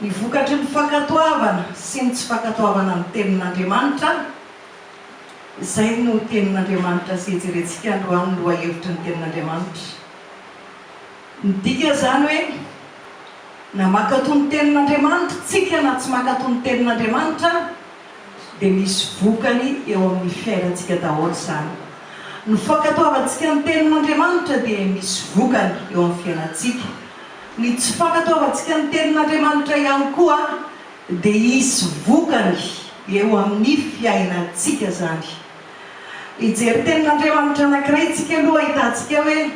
Ny vokatry ny fankatoavana sy ny tsy fankatoavana ny Tenin'Andriamanitra, izay no Tenin'Andriamanitra izay jerentsika androany ny lohahevitry ny Tenin'Andriamanitra. Midika izany hoe na mankatò ny Tenin'Andriamanitra tsika na tsy mankatò ny Tenin'Andriamanitra dia misy vokany eo amin'ny fiainantsika daholo izany. Ny fankatoavantsika ny Tenin'Andriamanitra dia misy vokany eo amin'ny fiainantsika. Ny tsy fankatoavantsika ny Tenin'Andriamanitra ihany koa dia hisy vokany eo amin'ny fiainantsika izany. Hijery Tenin'Andriamanitra anankiray isika aloha ahitantsika hoe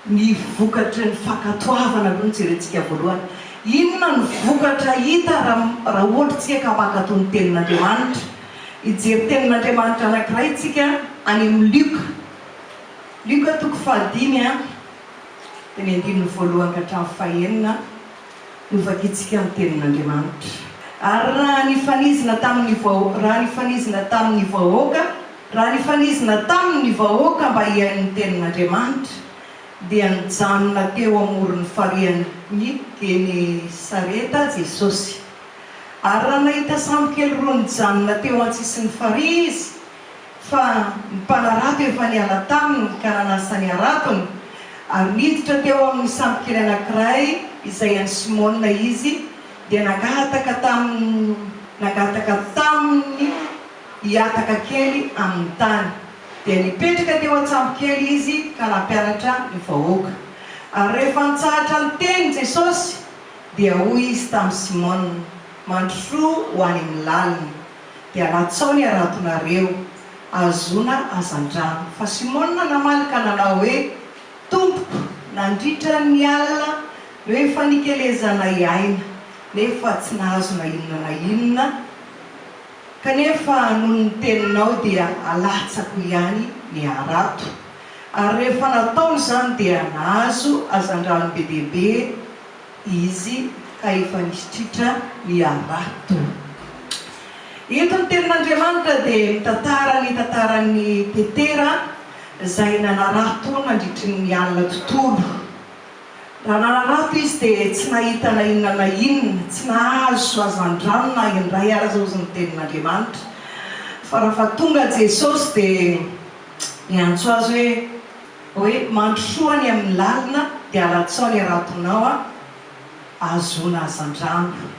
ny vokatry ny fankatoavana aloha no jerentsika voalohany. Inona no vokatra hita raha raha ohatra isika ka mankatò ny Tenin'Andriamanitra? Hijery Tenin'Andriamanitra anankiray isika any amin'ny Lioka. Lioka toko fahadimy a, dia ny andininy voalohany ka hatramin'ny fahenina no vakintsika ny Tenin'Andriamanitra. Ary raha nifanizina tamin'ny raha nifanizina tamin'ny vahoaka Raha nifanizina taminy ny vahoaka mba hihaino ny tenin'Andriamanitra, dia nijanona teo amoron'ny farihin'i Genesareta Jesosy. Ary raha nahita sambokely roa nijanona teo an-tsisin'ny farihy Izy, fa ny mpanarato efa niala taminy ka nanasa ny haratony, ary niditra teo amin'ny sambokely anankiray izay an'i Simona Izy, dia nangataka taminy nangataka taminy hihataka kely amin'ny tany. Dia nipetraka teo an-tsambokely izy ka nampianatra ny vahoaka. Ary rehefa nitsahatra niteny Jesosy, dia hoy Izy tamin'i Simona, Mandrosoa ho any amin'ny lalina, dia latsao ny haratonareo, hahazoana hazandrano. Fa Simona namaly ka nanao hoe, Tompoko, nandritra ny alina no efa nikelezanay aina, nefa tsy nahazo na inona na inona. Kanefa noho ny teninao dia alatsako ihany ny harato. Ary rehefa nataony izany dia nahazo hazandrano be dia be izy ka efa nisitritra ny harato. Eto ny tenin'Andriamanitra dia mitantara ny tantaran'i Petera izay nanarato nandritry ny alina tontolo. Raha nanarato izy dia tsy nahita na inona na inona, tsy nahazo hazandrano na indray aza hozy ny tenin'Andriamanitra. Fa raha tonga Jesosy dia niantso azy hoe, hoe mandrosoa any amin'ny lalina dia alatsao ny haratonao ahazoana hazandrano.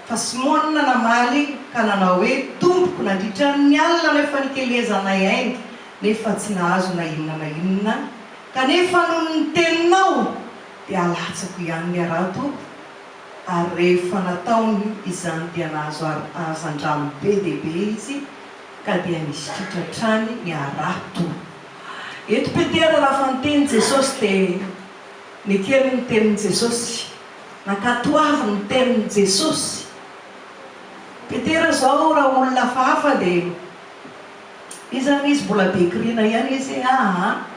Fa Simona namaly ka nanao hoe, Tompoko, nandritra ny alina no efa nikelezanay aina, nefa tsy nahazo na inona na inona. Kanefa noho ny teninao dia alatsako ihany ny harato, ary rehefa nataony izany dia nahazo hazandrano be dia be izy, ka dia nisitritra hatrany ny harato. Eto Petera raha fa niteny Jesosy dia nekeny ny tenin'i Jesosy, nankatoaviny ny tenin'i Jesosy. Petera izao raha olona hafahafa dia. Iza any izy mbola be kirina ihany izy aa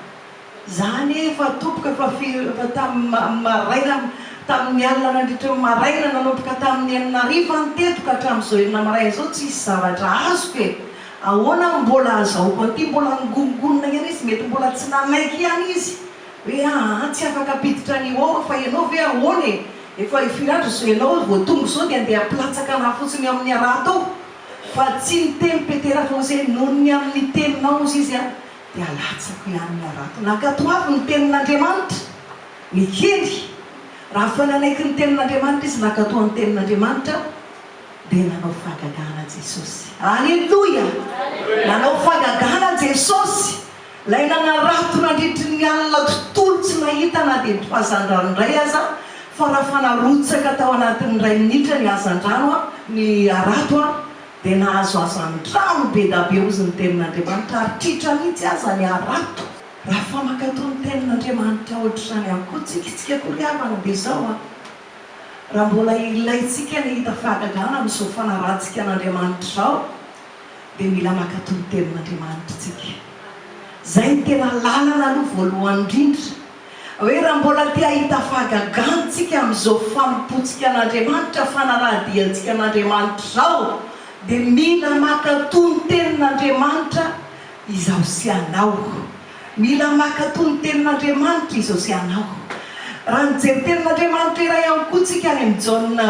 za anie efa tompoko efa firy efa tamin'ny maraina tamin'ny alina nandritry ny maraina nanomboka tamin'ny enina hariva ny teto ka hatramin'izao enina maraina izao tsisy zavatra azoko e ahoana no mbola azahoako an'ity mbola ngonongonona ihany izy mety mbola tsy nanaiky ihany izy hoe aa tsy afaka hampiditra an'io ao aho fa ianao ve ahoana e efa firy andro izao ianao vao tonga izao dia andeha hampilatsaka anah fotsiny eo amin'ny harato ao Fa tsy niteny Petera fa hozy hoe, Noho ny amin'ny teninao, hozy izy, dia alatsako ihany ny harato. Nankatoavy ny tenin'Andriamanitra ny kely. Raha fa nanaiky ny tenin'Andriamanitra izy, nankatoa ny tenin'Andriamanitra, dia nanao fahagagana Jesosy. Aleloia! Nanao fahagagana Jesosy. Ilay nanarato nandritry ny alina tontolo tsy nahita na dia hazandrano indray aza, fa raha fa narotsaka tao anatin'ny iray minitra ny hazandrano, ny harato, dia nahazo hazandrano be da be hozy ny tenin'Andriamanitra ary tritra mihitsy aza ny harato. Raha fa mankatò ny tenin'Andriamanitra ohatr'izany ihany koa tsika, tsika koa ry havana dia izao an, raha mbola ilaintsika ny hahita fahagagana amin'izao fanarahantsika an'Andriamanitra izao, dia mila mankatò ny tenin'Andriamanitra isika. Izay no tena lalana aloha voalohany indrindra. Hoe raha mbola te hahita fahagagana isika amin'izao fanompoantsika an'Andriamanitra, fanaraha-diantsika an'Andriamanitra izao, dia mila mankatò ny tenin'Andriamanitra izaho sy ianao. Mila mankatò ny tenin'Andriamanitra izaho sy ianao. Raha mijery tenin'Andriamanitra iray ihany koa tsika any amin'ny Jaona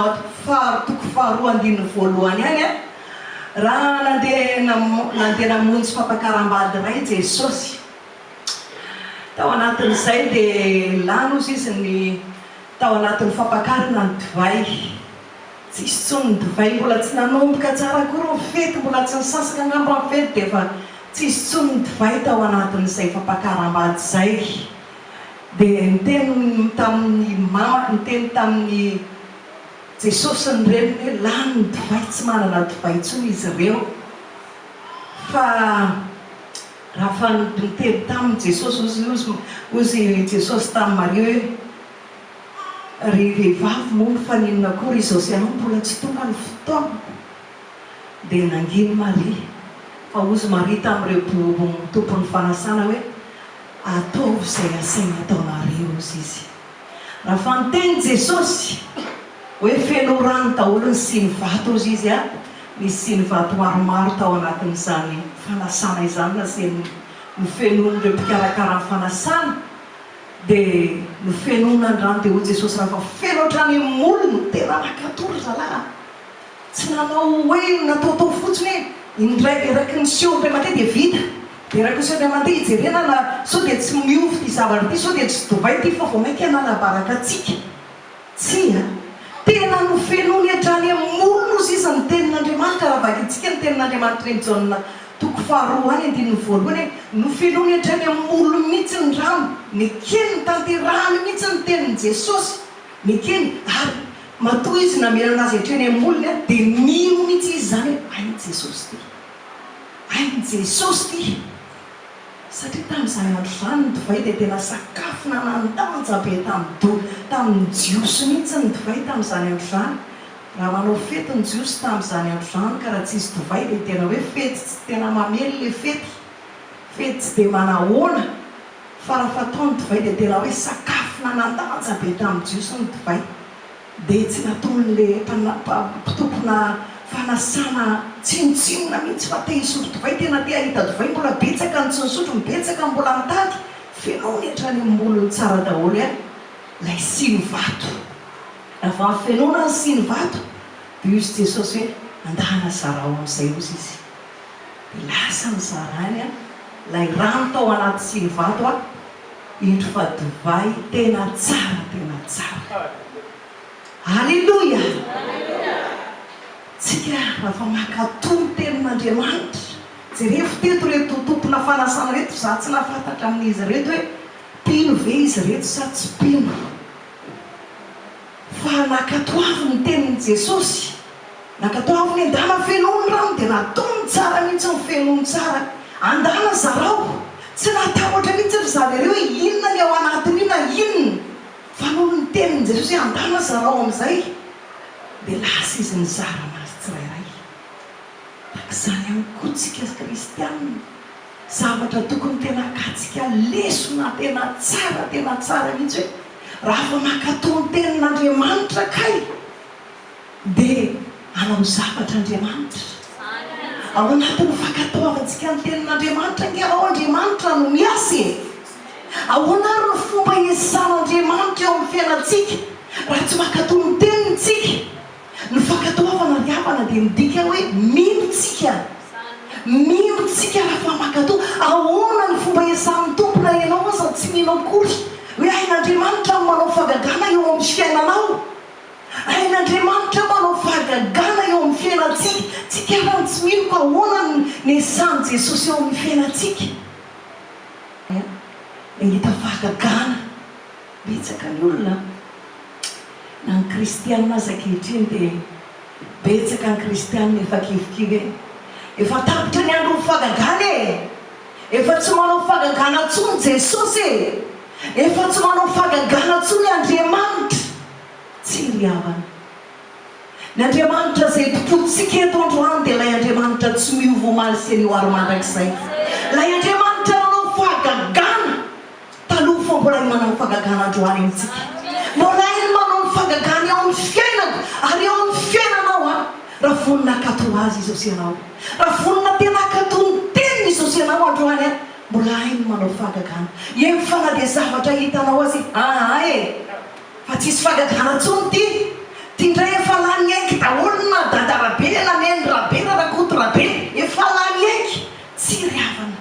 faha toko faharoa andininy voalohany any, raha nandeha nandeha namonjy fampakaram-bady iray Jesosy. Tao anatin'izay dia lany hozy izy ny tao anatin'ny fampakarana ny divay. Tsisy intsony ny divay, mbola tsy nanomboka tsara akory ny fety, mbola tsy nisasaka angamba ny fety dia efa tsisy intsony ny divay tao anatin'izay fampakaram-bady izay. Dia niteny tamin'ny mama, niteny tamin'i Jesosy ny reniny hoe lany ny divay, tsy manana divay intsony izy ireo. Fa raha fa niteny taminy Jesosy, hozy, hozy Jesosy tamin'i Maria hoe, Ry vehivavy moa mifaninona akory izao sy ianao, mbola tsy tonga ny fotoanako. Dia nanginy Maria, fa hozy Maria tamin'ireo tompon'ny fanasana hoe, Ataovy izay asainy ataonareo, hozy izy. Raha fa niteny Jesosy hoe feno rano daholo ny siny vato, hozy izy, nisy siny vato maromaro tao anatin'izany fanasana izany nasiany nofenoin'ireo mpikarakara ny fanasana, dia nofenoina ny rano, dia hoy Jesosy raha fa feno hatrany amin'ny molony, tena nankatò ry zalahy a! Tsy nanao hoe nataotao fotsiny hoe indray eraky ny seho indray mandeha dia vita. Dia eraky ny seho indray mandeha hijerena na sao dia tsy miova ity zavatra ity, sao dia tsy divay ity fa vao mainka hanala-baraka antsika. Tsia. Tena nofenoiny hatrany amin'ny molony hozy izy ny tenin'Andriamanitra raha vakintsika ny tenin'Andriamanitra eny Jaona toko faharoa any andininy voalohany hoe nofenoiny hatrany amin'ny molony mihitsy ny rano, nekeny, notanterahany mihitsy ny tenin'i Jesosy. Nekeny ary matoa izy namerana azy hatreny amin'ny molony dia mino mihitsy izy izany hoe hain'i Jesosy ity. Hain'i Jesosy ity. Satria tamin'izany andro izany ny divay dia tena sakafo nanan-danja be tamin'ny do, tamin'ny Jiosy mihitsy ny divay tamin'izany andro izany. Raha manao fety ny Jiosy tamin'izany andro izany ka raha tsisy divay dia tena hoe fety tsy tena mamely ilay fety. Fety tsy dia manahoana. Fa raha fatao ny divay dia tena hoe sakafo nanan-danja be tamin'ny Jiosy ny divay. Dia tsy nataon'ilay mpitompona fanasana tsinontsinona mihitsy fa te hisotro divay, tena te hahita divay, mbola betsaka ny tsy nisotro, betsaka ny mbola mitady, fenoiny hatrany amin'ny molony tsara daholo ihany ilay siny vato. Raha vao fenoina ny siny vato dia hoy izy Jesosy hoe andana zarao amin'izay hozy izy. Dia lasa nizarany ilay rano tao anaty siny vato aho, indro fa divay tena tsara tena tsara. Aleloia! Tsika raha mankatò ny tenin'Andriamanitra, jerevo teto ireto tompona fanasana ireto, za tsy nahafantatra amin'izy ireto hoe mpino ve izy ireto sa tsy mpino. Fa nankatoaviny ny tenin'i Jesosy. Nankatoaviny andana fenoiny rano dia nataony tsara mihitsy ny fenoiny tsara. Andana zarao. Tsy natahotra mihitsy ry zareo hoe inona ny ao anatin'io na inona. Fa noho ny tenin'i Jesosy hoe andana zarao amin'izay dia lasa izy nizara anazy tsirairay. Tahaka izany ihany koa tsika kristianina. Zavatra tokony tena hakantsika lesona tena tsara tena tsara mihitsy hoe raha vao mankatò ny tenin'Andriamanitra kay dia hanao zavatra Andriamanitra. Ao anatin'ny fankatoavantsika ny tenin'Andriamanitra ange ao Andriamanitra no miasa e! Ahoana ary ny fomba hiasan'Andriamanitra eo amin'ny fiainantsika raha tsy mankatò ny teniny tsika? Ny fankatoavana ry havana dia midika hoe mino tsika. Mino tsika raha fa mankatò. Ahoana ny fomba iasan'ny Tompo na ianao aza tsy mino akory hoe hain'Andriamanitra ny manao fahagagana eo amin'ny fiainanao? Hain'Andriamanitra manao fahagagana eo amin'ny fiainantsika. Tsika ary no tsy mino ka ahoana ny iasan'i Jesosy eo amin'ny fiainantsika? Nahita fahagagana betsaka ny olona. Na ny kristianina aza ankehitriny dia betsaka ny kristianina efa kivikivy e! Efa tapitra ny andron'ny fahagagana e! Efa tsy manao fahagagana intsony Jesosy e! Efa tsy manao fahagagana intsony Andriamanitra! Tsia ry havana. Ny Andriamanitra izay tompontsika eto androany dia ilay Andriamanitra tsy miova omaly sy anio ary mandrakizay. Ilay Andriamanitra nanao fahagagana. Taloha fa mbola ny manao ny fagagana androany amintsika. Mbola hainy manao ny fagagana eo amin'ny fiainako ary eo amin'ny fiainanao an! Raha vonona hankatò Azy izao sy ianao. Raha vonona tena hankatò ny Teniny izao sy ianao androany an! Mbola hainy ny manao fahagagana. Eny fa na dia zavatra hitanao aza e! Aa e! Fa tsisy fahagagana intsony ity. Ty ndray efa lany aiky daholo na Dada Rabe na Neny Rabe na Rakoto Rabe. Efa lany aiky. Tsy ry havana.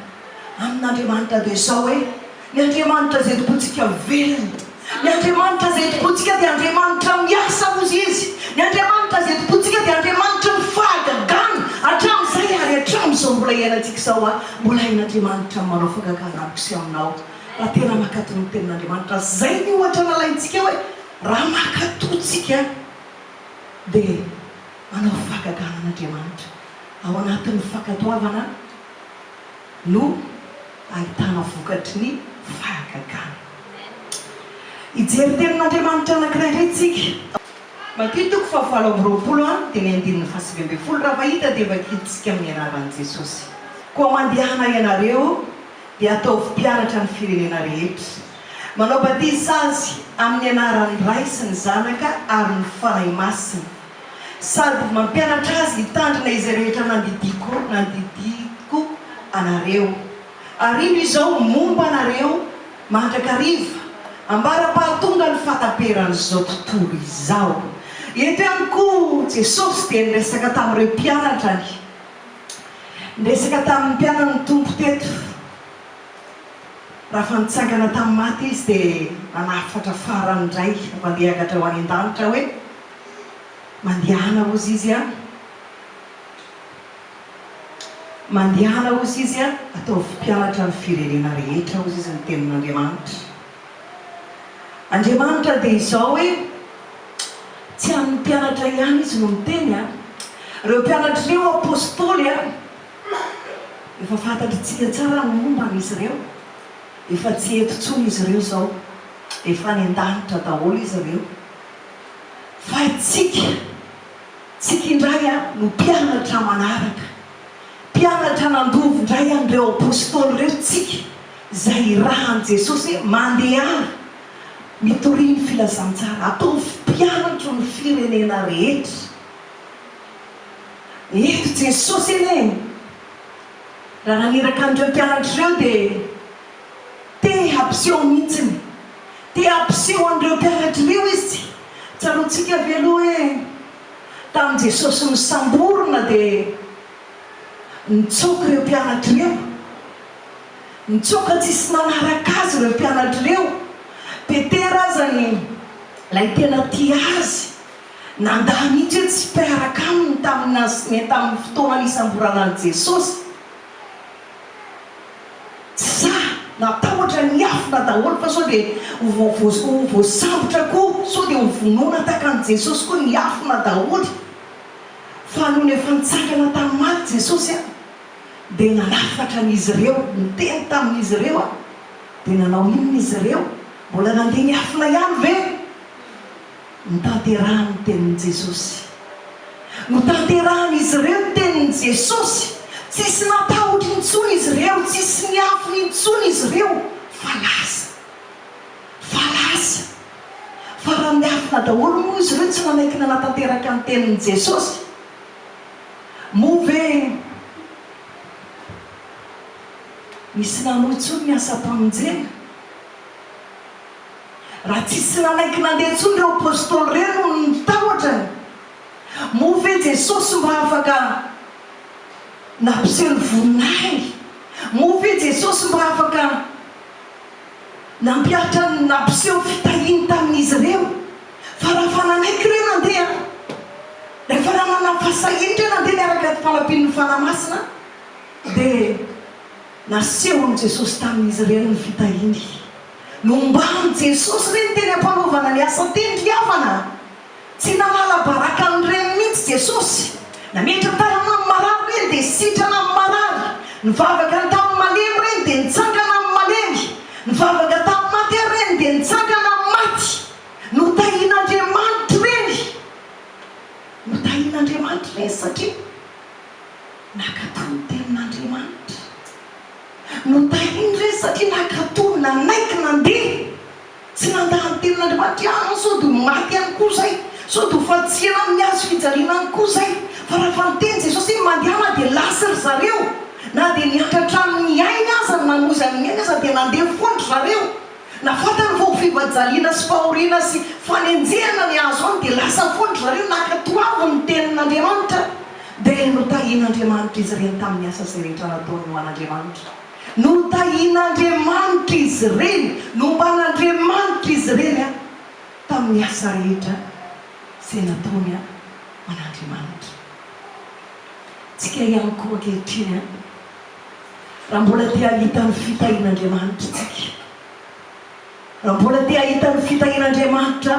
Amin'Andriamanitra dia izao hoe, ny Andriamanitra izay tompontsika velona. Ny Andriamanitra izay tompontsika dia Andriamanitra miasa hozy Izy. Ny Andriamanitra izay tompontsika dia Andriamanitry ny fahagagana. Hatramin'izay ary hatramin'izao mbola iainantsika izao, mbola hain'Andriamanitra ny manao fahagagana amiko sy aminao. Raha tena mankatò ny tenin'Andriamanitra, izay ny ohatra nalaintsika hoe raha mankatò tsika dia manao fahagagana an'Andriamanitra. Ao anatin'ny fankatoavana no ahitana vokatry ny fahagagana. Hijery tenin'Andriamanitra anankiray indray tsika. Matio toko fahavalo amby 20 dia ny andininy faha-19 raha vahita dia vakintsika amin'ny anaran'i Jesosy. Koa mandehana ianareo dia ataovy mpianatra ny firenena rehetra. Manao batisa azy amin'ny anaran'ny Ray sy ny Zanaka ary ny Fanahy Masina, sady mampianatra azy hitandrina izay rehetra nandidiako nandidiako anareo. Ary indro izao momba anareo mandrakariva, ambara-pahatonga ny fahataperan'izao tontolo izao. Eto ihany koa Jesosy dia niresaka tamin'ireo mpianatrany. Niresaka tamin'ny mpianany ny Tompo teto. Raha fa nitsangana tamin'ny maty Izy dia nanafatra farany indray mandeha hiakatra ho any an-danitra hoe, Mandehana hozy Izy an! Mandehana hozy Izy an! Ataovy mpianatra ny firenena rehetra hozy Izy ny tenin'Andriamanitra. Andriamanitra dia izao hoe, tsy amin'ny mpianatra ihany Izy no miteny an! Ireo mpianatra ireo apostoly an! Efa fantatritsika tsara ny momba an'izy ireo. Efa tsy eto intsony izy ireo izao. Efa any an-danitra daholo izy ireo. Fa isika, tsika indray no mpianatra manaraka. Mpianatra nandova indray an'ireo apostoly ireo tsika, izay irahan'i Jesosy hoe, Mandehana, mitoria ny filazantsara, ataovy mpianatro ny firenena rehetra. Eto Jesosy anie e! Raha naniraka an'ireo mpianatra ireo dia te hampiseho mihitsiny. Te hampiseho an'ireo mpianatra ireo Izy. Tsaroantsika ve aloha hoe tamin'i Jesosy nosamborina dia nitsoaka ireo mpianatra ireo? Nitsoaka tsisy nanaraka Azy ireo mpianatra ireo. Petera aza ny ilay tena tia Azy. Nandà mihitsy hoe tsy mpiaraka aminy tamin'ny tamin'ny fotoana nisamborana an'i Jesosy. Tsy sahy, natahotra niafina daholo fa sao dia ho ho voasambotra koa, sao dia ho vonoina tahaka an'i Jesosy koa, niafina daholo. Fa nony efa nitsangana tamin'ny maty Jesosy dia nanafatra an'izy ireo, niteny tamin'izy ireo, dia nanao inona izy ireo? Mbola nandeha niafina ihany ve? Notanterahany ny tenin'i Jesosy. Notanterahan'izy ireo ny tenin'i Jesosy. Tsisy natahotra intsony izy ireo, tsisy niafina intsony izy ireo, fa lasa. Fa lasa. Fa raha niafina daholo moa izy ireo tsy nanaiky nanatanteraka ny tenin'i Jesosy, moa ve nisy nanohy intsony ny asam-pamonjena? Raha tsisy nanaiky nandeha intsony ireo apostoly ireo noho ny tahotrany, moa ve Jesosy mba afaka nampiseho ny voninahiny? Moa ve Jesosy mba afaka nampihatra ny nampiseho ny fitahiany tamin'izy ireo? Fa raha efa nanaiky ireo nandeha, rehefa nanana fahasahiana ireo nandeha niaraka ny fanampian'ny Fanahy Masina, dia nasehon'i Jesosy tamin'izy ireo ny fitahiany. Nomban'i Jesosy re ny teny am-panaovana ny asa teny ry havana a! Tsy nanala baraka an'ireny mihitsy Jesosy. Nametra-tanana amin'ny marary ireny dia sitrana ny marary. Nivavaka tamin'ny malemy ireny dia nitsangana ny malemy. Nivavaka tamin'ny maty ary ireny dia nitsangana ny maty. Notahian'Andriamanitra ireny. Notahian'Andriamanitra ireny satria nankatò ny tenin'Andriamanitra. Notahiny ireny satria nankatò, nanaiky, nandeha. Tsy nandà ny tenin'Andriamanitra hoe ah sao dia ho maty ihany koa izay, sao dia ho fantsihana amin'ny hazo fijaliana any koa izay. Fa raha efa niteny Jesosy hoe mandehana dia lasa ry zareo. Na dia nihatra hatramin'ny ainy aza, ny namoizany ny ainy aza dia nandeha foana ry zareo. Na fantany fa ho fivajaliana sy fahoriana sy fanenjehana ny hahazo any dia lasa foana ry zareo nankatoaviny ny tenin'Andriamanitra dia notahian'Andriamanitra izy ireny tamin'ny asa izay rehetra nataony ho an'Andriamanitra. Notahian'Andriamanitra izy ireny, nomban'Andriamanitra izy ireny tamin'ny asa rehetra izay nataony ho an'Andriamanitra. Tsika ihany koa ankehitriny Raha mbola te hahita ny fitahian'Andriamanitra isika, raha mbola te hahita ny fitahian'Andriamanitra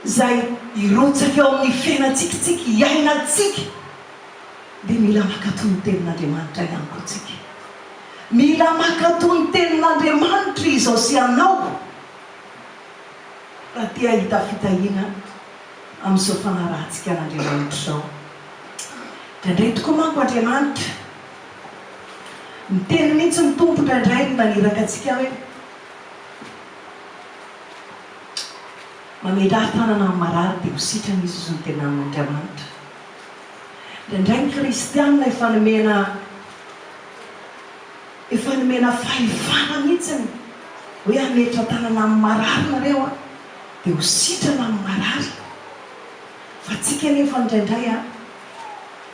izay hirotsaka eo amin'ny fiainantsika isika, hiainantsika, dia mila mankatò ny Tenin'Andriamanitra ihany koa isika. Mila mankatò ny Tenin'Andriamanitra izao sy ianao raha te hahita fitahiana amin'izao fanarahantsika an'Andriamanitra izao. Indraindray tokoa manko Andriamanitra miteny mihitsy ny Tompo indraindray no naniraka antsika hoe mamelà tanana amin'ny marary dia ho sitrana izy hozy ny tenanin'Andriamanitra. Indraindray ny kristianina efa nomena efa nomena fahefana mihitsiny hoe hametra tanana amin'ny marary nareo an dia ho sitrana ny marary. Fa tsika anefa indraindray an,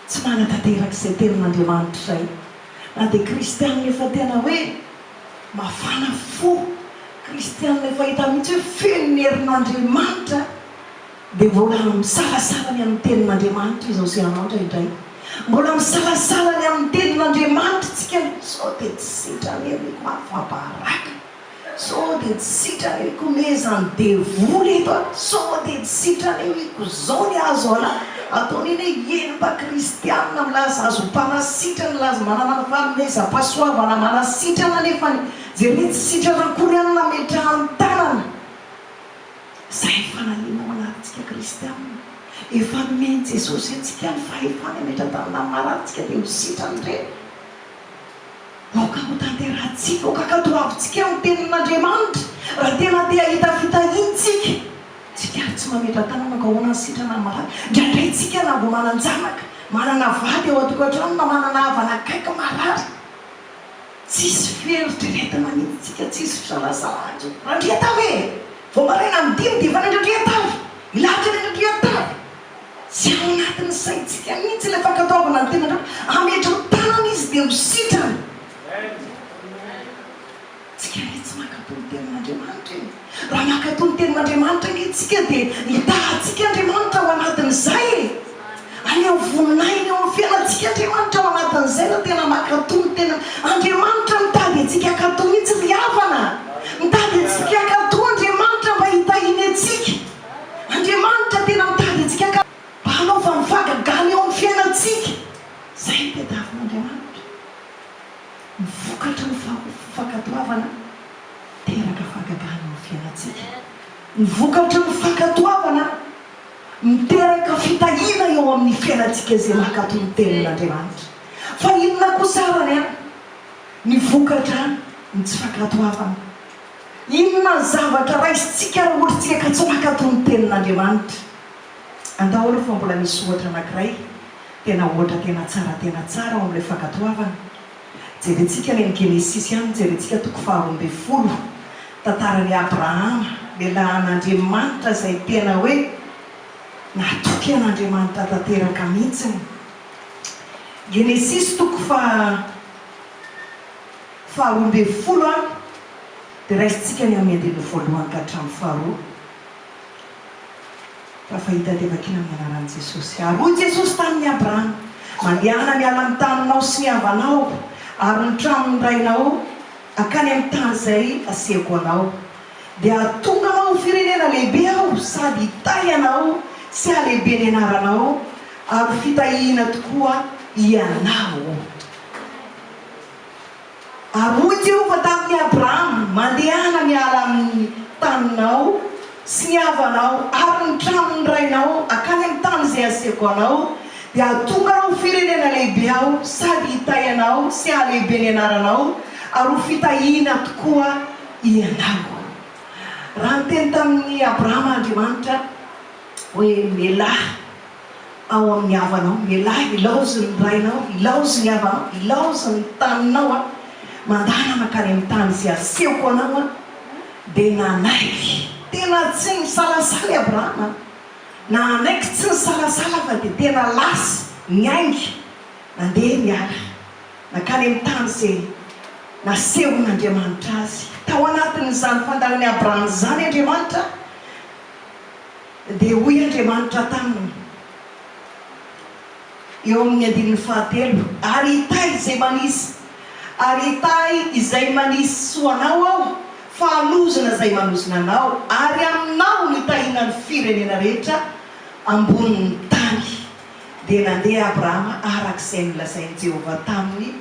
tsy manatanteraka izay tenin'Andriamanitra izay. Na dia kristianina efa tena hoe mafana fo, kristianina efa hita mihitsy hoe feno ny herin'Andriamanitra, dia mbola misalasala ny amin'ny tenin'Andriamanitra izao sy ianao indraindray. Mbola misalasala ny amin'ny tenin'Andriamanitra tsika, sao dia tsy sitrany heriko afa-baraka. Sao dia tsy sitrana io komezan'ny devoly eto a! Sao dia tsy sitrana io iko zao ny azo ana ataony iny hoe eny mba kristianina milaza azy ho mpanasitrana milaza manana ny fanomezam-pahasoavana manasitrana nefany jereo tsy sitrana akory any nametrahany tanana Izay ny fanahiana ao anatintsika kristianina efa nomen'i Jesosy antsika ny fahefana hametra-tanana amin'ny marary tsika dia ho sitrana ireny. Aoka hotanterahantsika, aoka hankatoavintsika ny Tenin'Andriamanitra, raha tena te hahita fitahiana isika. Tsika ary tsy mametra-tanana ka ahoana ny sitrana ny marary? Indraindray tsika na vao manan-janaka, manana vady ao an-tokantrano na manana havana akaiky marary, tsisy fieritreretana mihitsy tsika, tsisy fisalasalana intsony. Randriantavy e! Vao maraina amin'ny dimy dia efa any Randriantavy! Milahatra any Randriantavy! Tsy ao anatin'ny saintsika mihitsy ilay fankatoavana ny tenan'Andriamanitra. Ametraho tanana izy dia ho sitrana. Tsika anie tsy mankatò ny tenin'Andriamanitra e. Raha mankatò ny tenin'Andriamanitra ange tsika dia mitaha antsika Andriamanitra ao anatin'izay e. Haneho voninahiny eo amin'ny fiainantsika Andriamanitra ao anatin'izay raha tena mankatò ny tenin'. Andriamanitra mitady antsika hankatò mihitsy ry havana. Mitady antsika hankatò Andriamanitra mba hitahiany antsika. Andriamanitra tena mitady antsika ka mba hanaovany fahagagana eo amin'ny fiainantsika. Izay no tadiavin'Andriamanitra. Ny vokatry ny fankatoavana miteraka fahagagana eo amin'ny fiainantsika. Ny vokatry ny fankatoavana miteraka fitahiana eo amin'ny fiainantsika izay mankatò ny tenin'Andriamanitra. Fa inona kosa arany an? Ny vokatra ny tsy fankatoavana. Inona ny zavatra raisintsika raha ohatra isika ka tsy mankatò ny Tenin'Andriamanitra? Andao aloha fa mbola misy ohatra anankiray, tena ohatra tena tsara tena tsara ao amin'ilay fankatoavana. Jerentsika any amin'ny Genesisy any, jerentsika toko faharoambinifolo, tantaran'i Abrahama, lehilahin'Andriamanitra izay tena hoe natoky an'Andriamanitra tanteraka mihitsiny. Genesisy toko faha. 12 a dia raisintsika ny amin'ny andininy voalohany ka hatramin'ny faharoa fa fahita dia vakiana amin'ny anaran'i Jesosy. Ary hoy Jesosy tamin'i Abrahama, Mandehana miala amin'ny taninao sy ny havanao ary ny tranon'ny rainao hankany amin'ny tany izay asehoko anao. Dia hahatonga anao ho firenena lehibe Aho sady hitahy anao sy hahalehibe ny anaranao ary ho fitahiana tokoa ianao. Ary hoy Jehovah tamin'i Abrahama, Mandehana miala amin'ny taninao sy ny havanao ary ny tranon'ny rainao hankany amin'ny tany izay hasiako anao, dia hahatonga anao ho firenena lehibe Aho sady hitahy anao sy hahalehibe ny anaranao, ary ho fitahiana tokoa ianao. Raha niteny tamin'i Abrahama Andriamanitra hoe, Mialà. ao amin'ny havanao, mialà ilaozy ny rainao, ilaozy ny havanao, ilaozy ny taninao an, mandàna mankany amin'ny tany izay asehoko anao an. Dia nanaiky. Tena tsy nisalasala i Abrahama. Nanaiky tsy nisalasala fa dia tena lasa, niainga, nandeha niala, nankany amin'ny tany izay nasehon'Andriamanitra azy. Tao anatin'izany fandalin'i Abrahama izany Andriamanitra, dia hoy Andriamanitra taminy, eo amin'ny andininy fahatelo, Ary hitahy izay manisy, ary hitahy izay manisy soa anao Aho, fa hanozona izay manozona anao, ary aminao no hitahiana ny firenena rehetra ambonin'ny tany. Dia nandeha Abrahama araka izay nolazain'i Jehovah taminy,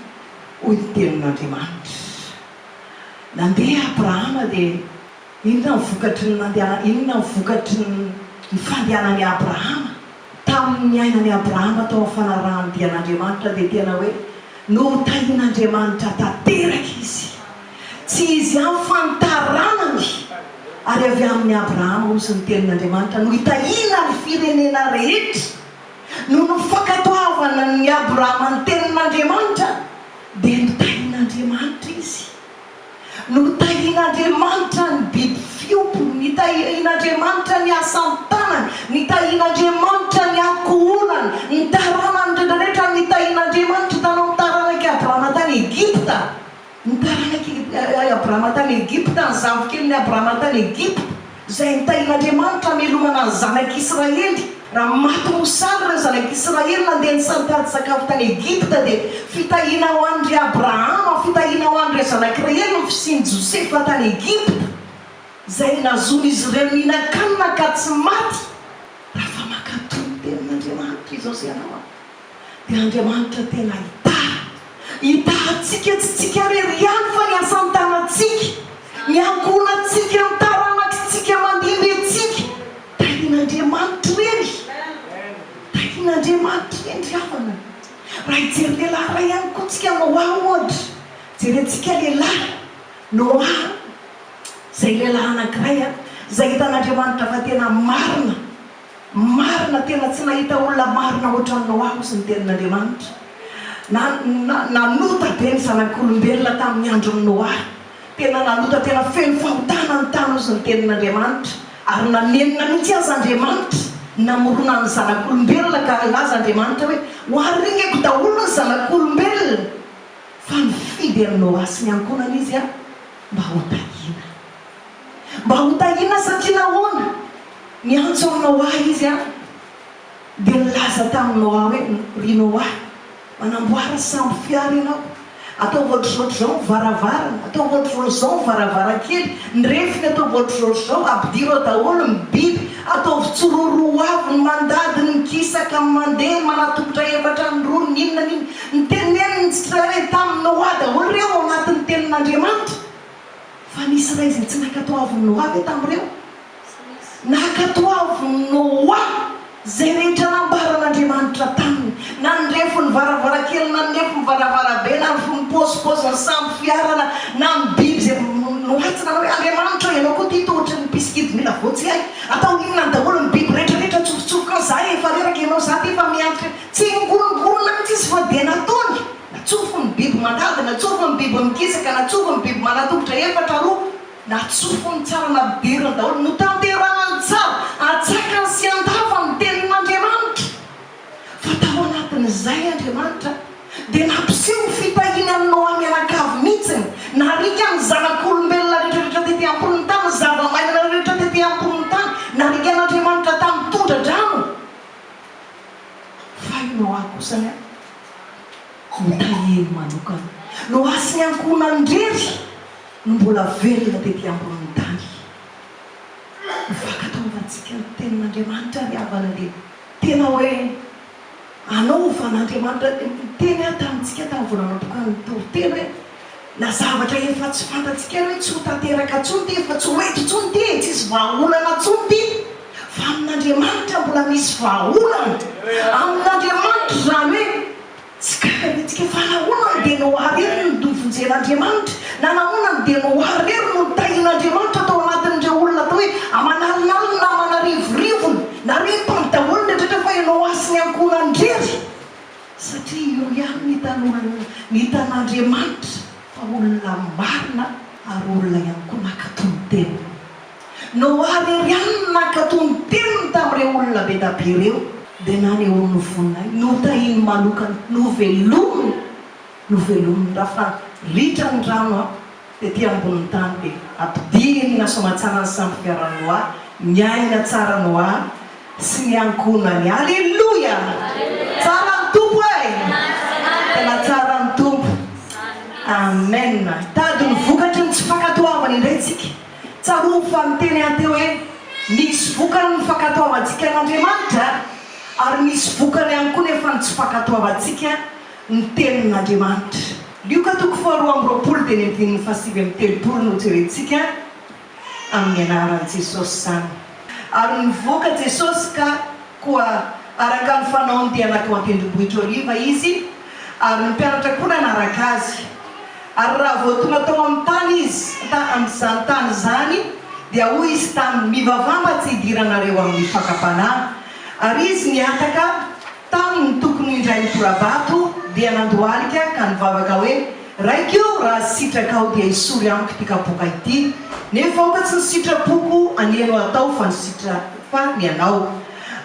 hoy ny tenin'Andriamanitra. Nandeha Abrahama dia inona ny vokatry ny nandehana, inona ny vokatry ny fandehanan'i Abrahama? Tamin'ny niainan'i Abrahama tao amin'ny fanarahan-dia an'Andriamanitra dia tena hoe notahian'Andriamanitra tanteraka izy. Tsy izy ihany fa ny taranany. Ary avy amin'i Abrahama, hozy ny tenin'Andriamanitra, no hitahiana ny firenena rehetra. Noho ny fankatoavana an'i Abrahama ny tenin'Andriamanitra dia notahian'Andriamanitra izy. Notahian'Andriamanitra ny biby fiompiny, nitahian'Andriamanitra ny asan-tanany, nitahian'Andriamanitra ny ankohonany, ny taranany rehetrarehetra, nitahian'Andriamanitra hitanao ny taranak'i Abrahama tany Egypta, ny taranak'i Abrahama tany Egypta, ny zafikelin'i Abrahama tany Egypta. Izay nitahian'Andriamanitra hamelomana ny zanak'Israely. Raha maty mosary ireo zanak'Israely nandeha nitady sakafo tany Egypta dia fitahiana ho an-dry Abrahama, fitahiana ho an'ireo zanak'Iraely ny fisian'i Josefa tany Egypta, izay nahazoan'izy ireo nihinan-kanina ka tsy maty. Raha fa mankatò ny tenin'Andriamanitra izao sy ianao an! Dia Andriamanitra tena hitaha. Hitaha antsika, tsy tsika irery ihany fa ny asan-tanantsika, ny ankohonantsika, ny taranakitsika mandimby antsika. Tahian'Andriamanitra ireny. Tahian'Andriamanitra ireny ry havana. Raha hijery lehilahy iray ihany koa tsika, Noa ohatra. Jerentsika lehilahy, Noa, izay lehilahy anankiray izay hitan'Andriamanitra fa tena marina. Marina, tena tsy nahita olona marina ohatran'i Noa hozy ny tenin'Andriamanitra. Na, na, nanota be ny zanak'olombelona tamin'ny andron'i Noa. Tena nanota, tena feno fahotana ny tany hozy ny tenin'Andriamanitra. Ary nanenina mihitsy aza Andriamanitra namorona ny zanak'olombelona ka nilaza Andriamanitra hoe, Ho aringako daholo ny zanak'olombelona. Fa nifidy an'i Noa sy ny ankohonany Izy mba hotahiana. Mba hotahiana satria nahoana? Niantso an'i Noa izy an, dia nilaza tamin'i Noa hoe, Ry Noa, manamboara sambo fiara ianao. Ataovy ohatr'izaohatr'izao ny varavarana, ataovy ohatr'izaohatr'izao ny varavarankely, ny refiny ataovy ohatr'izaohatr'izao, ampidiro ao daholo ny biby, ataovy tsiroaroa avy ny mandady, ny mikisaka, ny mandeha, ny manatongotra efatra, ny roa, ny inona ny inona. Niteneniny tsirairay tamin'i Noa daholo ireo ao anatin'ny tenin'Andriamanitra. Fa nisy iray izay tsy nankatoavin'i Noa ve tamin'ireo? Nankatoavin'i Noa izay rehetra nambaran'Andriamanitra taminy, na ny refin'ny varavarankely, na ny nefin'ny varavarabe, na ny fon'ny paozipaozin'ny sambo fiarana, na ny biby izay Noa tsy nanao hoe, Andriamanitra ô, ianao koa ity toa ohatran'ny mpisikidy mila voa tsy hay, atao inona any daholo ny biby rehetra rehetra atsofotsofoka any, za efa reraka ianao za ty efa miantitra, tsy ngonongonona mihitsy izy fa dia nataony, natsofony ny biby mandady, natsofony ny biby mikisaka, natsofony ny biby manan-tongotra efatra roa. Natsofony tsara nampidiriny daholo, notanterahany tsara antsakany sy andavany ny tenin'Andriamanitra. Fa tao anatin'izay Andriamanitra dia nampiseho ny fitahiany an'i Noa mianakavy mihitsiny, nariaka ny zanak'olombelona rehetrarehetra tety ambonin'ny tany, ny zava-maina rehetra tety ambonin'ny tany, narikan'Andriamanitra tamin'ny tondra-drano. Fa i Noa kosa anie notahiany manokana. Noa sy ny ankohonany irery. no mbola velona tety ambonin'ny tany. Ny fankatoavantsika ny tenin'Andriamanitra ry havana dia tena hoe anaovan'Andriamanitra, niteny aho tamintsika tamin'ny vao nanomboka ny toriteny hoe na zavatra efa tsy fantatsika ary hoe tsy ho tanteraka intsony ity, efa tsy ho eto intsony ity e, tsisy vahaolana intsony ity, fa amin'Andriamanitra mbola misy vahaolana, amin'Andriamanitra izany hoe Tsy gaga mihitsy fa nahoana no dia Noa irery no novonjen'Andriamanitra? Na nahoana no dia Noa irery no notahian'Andriamanitra tao anatin'ireo olona atao hoe aman'alinalina na aman'arivorivony? Naripany daholo ny rehetra fa i Noa sy ny ankohonany irery? Satria io ihany no hitan'olona, ny hitan'Andriamanitra fa olona marina ary olona ihany koa nankatò ny teniny. teniny. Noa irery ihany no nankatò ny teniny tamin'ireo olona be da be ireo, dia nanehoany ny voninahiny, notahiny manokana, novelominy, novelominy. Raha fa ritra ny rano tety ambonin'ny tany dia ampidinina soamatsara ny sambo fiaran'i Noa, niaina tsara Noa sy ny ankohonany. Aleloia! Tsara ny Tompo e! Tena tsara ny Tompo. Amen. Hitady ny vokatry ny tsy fankatoavana indray tsika. Tsarovy fa niteny aho teo hoe misy vokany ny fankatoavantsika an'Andriamanitra ary misy vokany ihany koa nefa ny tsy fankatoavantsika ny tenin'Andriamanitra. Lioka toko faharoa amby roapolo dia ny andininy fahasivy amby telopolo no jerentsika amin'ny anaran'i Jesosy izany. Ary nivoaka Jesosy ka koa araka ny fanaony dia nankao an-tendrombohitra Oliva Izy, ary ny mpianatra koa nanaraka Azy. Ary raha vao tonga tao amin'ny tany Izy, ta, amin'izany tany izany, dia hoy Izy taminy, Mivavaha mba tsy hidiranareo amin'ny fakam-panahy. Ary Izy nihataka taminy tokony ho indray nitora-bato, dia nandohalika ka nivavaka hoe, Raiko o, raha sitrakao dia esory amiko ity kapoaka ity, nefa aoka tsy ny sitrapoko anie no atao fa ny sitra, fa ny anao.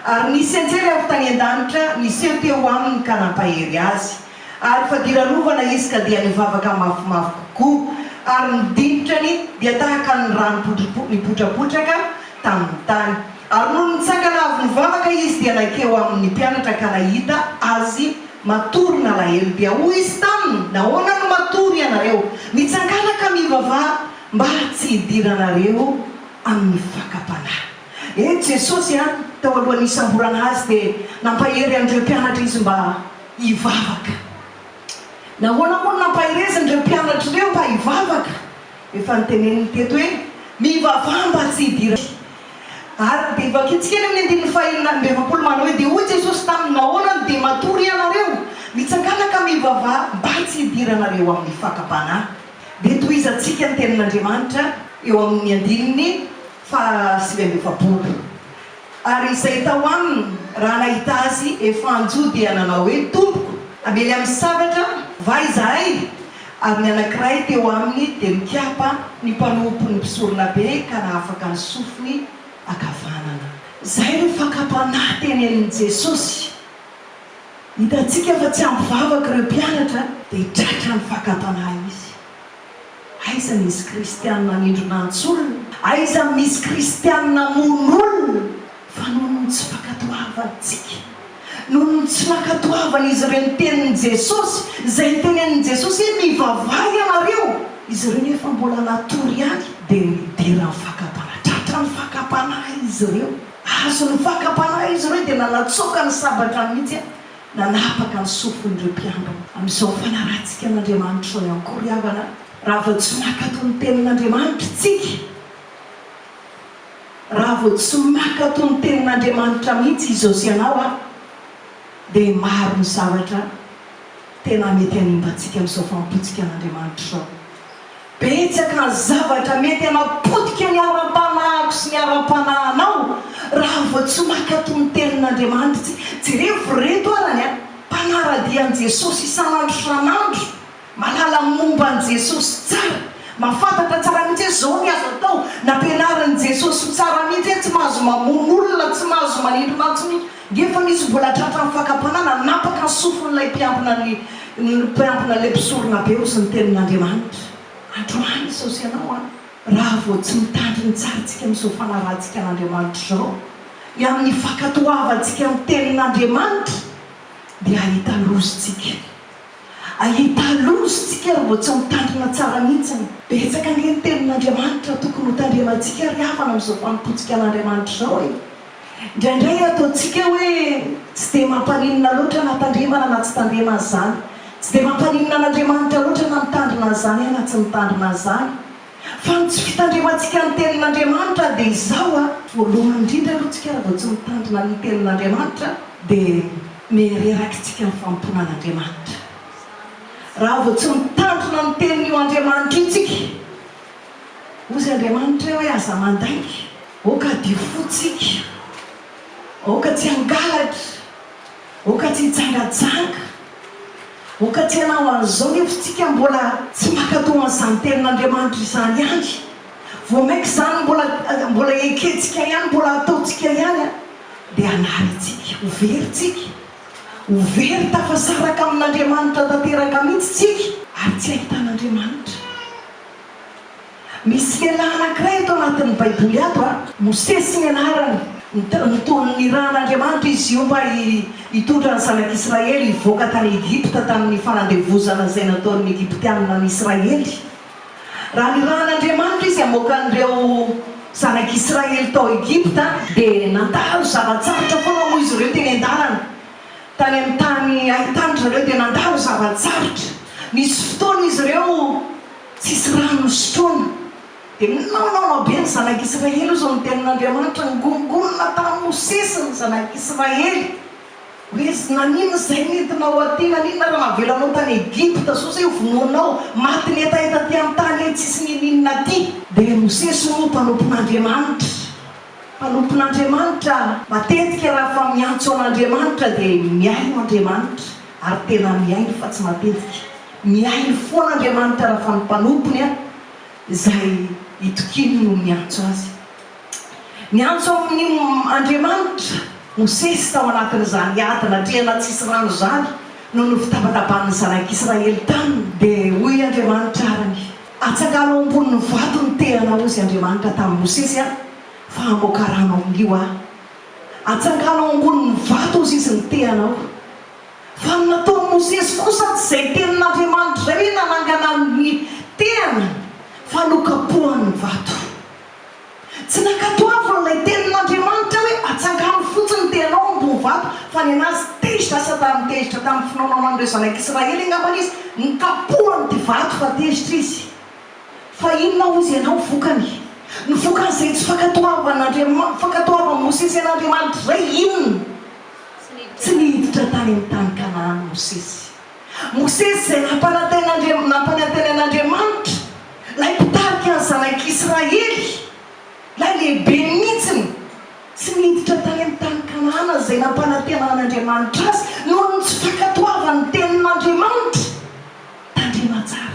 Ary nisy anjely avy tany an-danitra niseho teo aminy ka nampahery azy. Ary fadiranovana izy ka dia nivavaka mafimafy kokoa, ary ny dinitrany dia tahaka ny rano nipotrapotraka tamin'ny tany. Ary nony nitsangana avy nivavaka izy dia nankeo amin'ny mpianatra ka nahita azy matory nalahelo. Dia hoy izy taminy, Nahoana no matory ianareo? Mitsangàna ka mivavaha mba tsy hidiranareo amin'ny fakam-panahy. Eto Jesosy, tao alohan'ny hisamborana azy dia nampahery an'ireo mpianatra izy mba hivavaka. Nahoana moa no nampahereziny ireo mpianatra ireo mba hivavaka? Efa noteneniny teto hoe, Mivavaha mba tsy hidirana. Ary dia vakintsika eny amin'ny andininy faha-46 manao hoe, Dia hoy Jesosy taminy, Nahoana no dia matory ianareo? Mitsangàna ka mivavaha mba tsy hidiranareo amin'ny fakam-panahy. Dia tohizantsika ny tenin'Andriamanitra eo amin'ny andininy faha-49. Ary izay tao aminy, raha nahita azy efa hanjo, dia nanao hoe, Tompoko, hamely amin'ny sabatra va izahay? Ary ny anankiray teo aminy dia nikapa ny mpanompon'ny mpisoronabe ka nahafaka ny sofiny ankavanana. Izay no fakam-panahy tenenin'i Jesosy. Hitantsika fa tsy ampy vavaka ireo mpianatra, dia tratran'ny fakam-panahy izy. Aiza misy kristianina hanindrona antsolona? Aiza misy kristianina hamono olona? Fa noho ny tsy fankatoavantsika, noho ny tsy nankatoavan'izy ireo ny tenin'i Jesosy, izay nitenenin'i Jesosy hoe mivavaha ianareo, izy ireo nefa mbola natory ihany, dia nidiran'ny fakam-panahy. Tratran'ny fakam-panahy izy ireo. Azon'ny fakam-panahy izy ireo dia nanatsoaka ny sabatra mihitsy Nanapaka ny sofin'ireo mpiambina. Amin'izao fanarahantsika an'Andriamanitra izao ihany koa ry havana, raha vao tsy mankatò ny tenin'Andriamanitra isika, raha vao tsy mankatò ny tenin'Andriamanitra mihitsy izao sy ianao an, dia maro ny zavatra tena mety hanimba antsika amin'izao fanompoantsika an'Andriamanitra izao. Betsaka ny zavatra mety hanapotika ny ara-panahiko sy ny ara-panahinao raha vao tsy mankatò ny Tenin'Andriamanitra isika. Jerevo ireto arany an, mpanara-dia an'i Jesosy isan'andro isan'andro, mahalala ny momba an'i Jesosy tsara, mahafantatra tsara mihitsy hoe izao ny azo atao, nampianarin'i Jesosy tsara mihitsy hoe tsy mahazo mamono olona, tsy mahazo manindrona intsony, nefa misy mbola tratran'ny fakam-panahy nanapaka ny sofin'ilay mpiambina ny Ny mpiambina ilay mpisoronabe hozy ny tenin'Andriamanitra. Androany izao sy ianao an, raha vao tsy mitandrina tsara tsika amin'izao fanarahantsika an'Andriamanitra izao, ny amin'ny fankatoavantsika ny tenin'Andriamanitra, dia hahita loza tsika. Hahita loza tsika raha vao tsy mitandrina tsara mihitsiny. Betsaka ange ny tenin'Andriamanitra tokony ho tandremantsika ry havana amin'izao fanompoantsika an'Andriamanitra izao e. Indraindray ataontsika hoe tsy dia mampaninona loatra na tandremana na tsy tandremana izany. Tsy dia mampaninona an'Andriamanitra loatra na mitandrina an'izany aho na tsy mitandrina an'izany. Fa ny tsy fitandremantsika ny Tenin'Andriamanitra dia izao a! Voalohany indrindra aloha tsika raha vao tsy mitandrina ny Tenin'Andriamanitra dia mihererakitsika ny fanompoana an'Andriamanitra. Raha vao tsy mitandrina ny Tenin'io Andriamanitra io tsika, Hozy Andriamanitra hoe aza mandainga, aoka hadio fo tsika, aoka tsy hangalatra, aoka tsy hijangajanga, aoka tsy hanao an'izao nefa tsika mbola tsy mankatò an'izany tenin'Andriamanitra izany ihany. Vao mainka izany mbola mbola ekentsika ihany, mbola ataontsika ihany an, dia hanary antsika, ho very tsika. Ho very tafasaraka amin'Andriamanitra tanteraka mihitsy tsika ary tsy hahita an'Andriamanitra. Misy lehilahy anankiray ato anatin'ny Baiboly ato a, Mosesy ny anarany. Nirahan'Andriamanitra izy io mba hitondra ny zanak'Israely hivoaka tany Egypta tamin'ny fanandevozana izay nataon'ny Egyptianina an'i Israely. Raha nirahan'Andriamanitra izy hamoaka an'ireo zanak'Israely tao Egypta, dia nandalo zava-tsarotra foana moa izy ireo teny an-dalana. Tany amin'ny tany ahitany ry zareo dia nandalo zava-tsarotra. Nisy fotoana izy ireo Tsisy rano nosotroina. Dia minaonaonao be ny zanak'Israely, hoy izao ny tenin'Andriamanitra, Ningonongonona tamin'i Mosesy ny zanak'Israely, hoe, Naninona izahay nentinao aty? Naninona raha navelanao tany Egypta? Sao izay hovonoinao, matin'ny hetaheta aty amin'ny tany tsisy n'inon'inona aty. Dia Mosesy moa mpanompon'Andriamanitra. Mpanompon'Andriamanitra, matetika raha fa miantso an'Andriamanitra dia mihaino Andriamanitra, ary tena mihaino fa tsy matetika. Mihaino foana Andriamanitra raha fa ny mpanompony izay itokiany no miantso azy. Niantso amin'ny Andriamanitra Mosesy tao anatin'izany ady natrehana tsisy rano izany noho ny fitabataban'ny zanak'Israely taminy. Dia hoy Andriamanitra arany, Atsangano ao ambonin'ny vato ny tehana hozy Andriamanitra tamin'i Mosesy a, fa hamoaka rano amin'io aho. Atsangano ao ambonin'ny vato hozy izy ny tehanao. Fa ny nataon'i Mosesy kosa tsy izay tenin'Andriamanitra izay hoe nanangana ny tehana fa nokapohany ny vato. Tsy nankatoaviny ilay tenin'Andriamanitra hoe atsangano fotsiny ny tehanao ambony vato fa ny an'azy tezitra asa tamin'ny tezitra tamin'ny finoanoanan'ireo zanak'Israely angambany izy nokapohany ity vato fa tezitra izy. Fa inona hozy ianao vokany? Ny vokan'izay tsy fankatoavan'Andriamanitra fankatoavan'i Mosesy an'Andriamanitra izay inona? Tsy niditra tany amin'ny tany Kanana Mosesy. Mosesy izay nampanantenain'Andriamanitra, ilay mpitarika ny zanak'Israely, ilay lehibe mihitsiny, tsy niditra tany amin'ny tany Kanana izay nampanantenan'Andriamanitra azy noho ny tsy fankatoavany ny tenin'Andriamanitra. Tandrema tsara.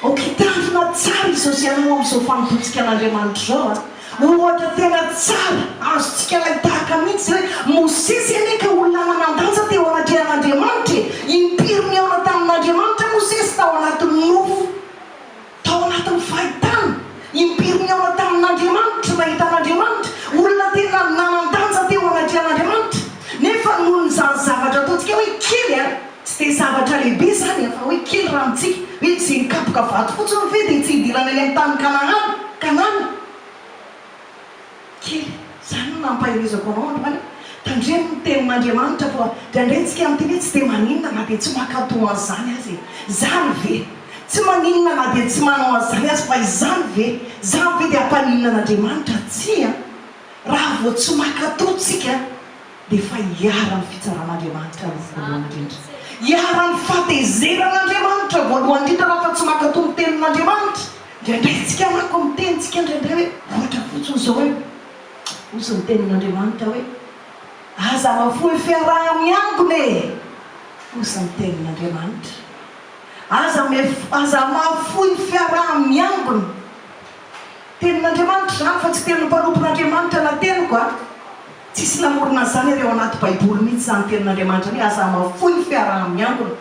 Ok hitandrina tsara izao sy ianao amin'izao fanompoantsika an'Andriamanitra izao a! Ohatra tena tsara azontsika alain-tahaka mihitsy izay hoe Mosesy anie ka olona nanan-danja teo anatrehan'Andriamanitra e! Impiry nihaona tamin'Andriamanitra Mosesy tao anatin'ny nofo, tao anatin'ny fahitana, impiry nihaona tamin'Andriamanitra, nahita an'Andriamanitra, olona tena nanan-danja teo anatrehan'Andriamanitra, nefa noho ny izany zavatra ataontsika hoe kely a! Tsy dia zavatra lehibe izany fa hoe kely raha amintsika, hoe izay mikapoka vato fotsiny ve dia tsy hidirana any amin'ny tany Kanahana, Kanana? Kely. Izany no nampaherezako anao androany. Tandremo ny tenin'Andriamanitra fa indraindray tsika miteny hoe tsy dia maninona na dia tsy mankatò an'izany aza e. Izany ve? Tsy maninona na dia tsy manao an'izany aza fa izany ve? Izany ve dia hampaninona an'Andriamanitra? Tsia. Raha vao tsy mankatò tsika dia efa iharan'ny fitsaran'Andriamanitra aloha voalohany indrindra. Iharan'ny fahatezeran'Andriamanitra voalohany indrindra raha fa tsy mankatò ny tenin'Andriamanitra. Indraindray tsika manko miteny tsika indraindray hoe ohatra fotsiny izao hoe hozy ny tenin'Andriamanitra hoe aza mafoy fiaraha-miangona e! Hozy ny tenin'Andriamanitra. Aza aza mahafoy fiaraha-miangona. Tenin'Andriamanitra izany fa tsy tenin'ny mpanompon'Andriamanitra na teniko a! Tsisy namorona an'izany ary ao anaty baiboly mihitsy izany tenin'Andriamanitra ny hoe aza mafoy ny fiaraha-miangona.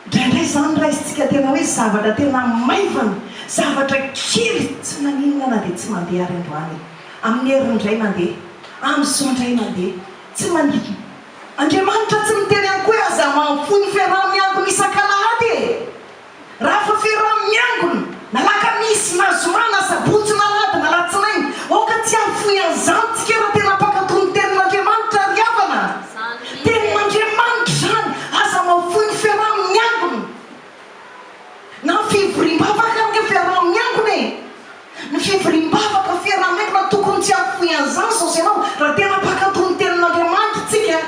Indraindray izany raisintsika tena hoe zavatra tena maivana, zavatra kely tsy maninona na dia tsy mandeha ary androany e. Amin'ny heriny indray mandeha, amin'izao indray mandeha, tsy maninona. Andriamanitra tsy miteny ihany koa hoe aza mafoy ny fiaraha-miangona isak'alahady e! Raha fa fiaraha-miangona, na lakamisy, na zoma, na sabotsy, na alahady, na alatsinainy, aoka tsy hahafoy an'izany tsika raha tena mpankatò ny Tenin'Andriamanitra ry havana a! Tenin'Andriamanitra izany, aza mahafoy ny fiaraha-miangona. Na ny fivoriam-bavaka ange fiaraha-miangona e! Ny fivoriam-bavaka, fiaraha-miangona, tokony tsy hahafoy an'izany izao sy ianao, raha tena mpankatò ny Tenin'Andriamanitra tsika,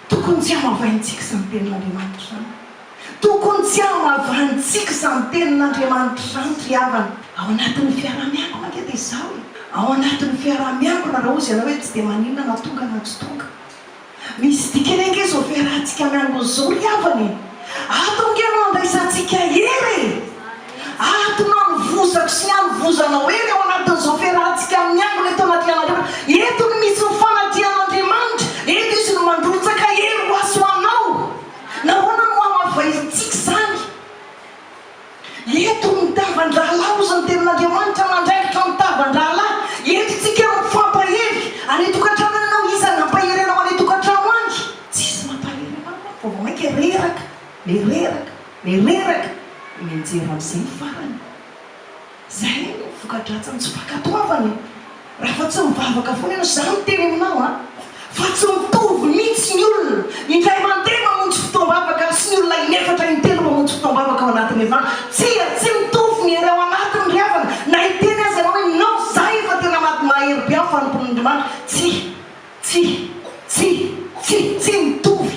tokony tsy hamavaintsika izany Tenin'Andriamanitra izany. Tokony tsy hamavanintsika izany tenin'Andriamanitra izany ry havana. Ao anatin'ny fiaraha-miangona ange dia izao e! Ao anatin'ny fiaraha-miangona raha hozy ianao hoe tsy dia maninona na tonga na tsy tonga. Misy dikany ange izao fiarahantsika miangona izao ry havana e! Ato ange no andraisantsika hery e! Ato no anovozako sy anovozanao hery ao anatin'izao fiarahantsika miangona eto anatrehan'Andriamanitra. Eto no misy ny fanatrehan'Andriamanitra. Eto Izy no mandrotsaka hery ho ahy sy ho anao. Nahoana no hamavaintsika izany? Eto ny tavan-drahalahy, hozy ny tenin'Andriamanitra, mandraikitra ny tavan-drahalahy. Eto tsika mifampahery. Any an-tokantrano any ianao, iza no hampahery anao any an-tokantrano any? Tsisy mampahery anao manko, vao mainka reraka, le reraka, le reraka, mianjera amin'izay ny farany. Zay no voka-dratsin'ny tsy fankatoavana e! Raha fa tsy mivavaka foana ianao, za miteny aminao an, fa tsy mitovy mihitsy ny olona, indray mandeha mamonjy fotoam-bavaka sy ny olona inefatra intelo mamonjy fotoam-bavaka ao anatin'ny herinandro, tsia, tsy mitovy ny hery ao anatiny ry havana, na hiteny aza ianao hoe non, za efa tena maty mahery be amin'ny fanompoan'Andriamanitra, tsia, tsia, tsia, tsia, tsy mitovy.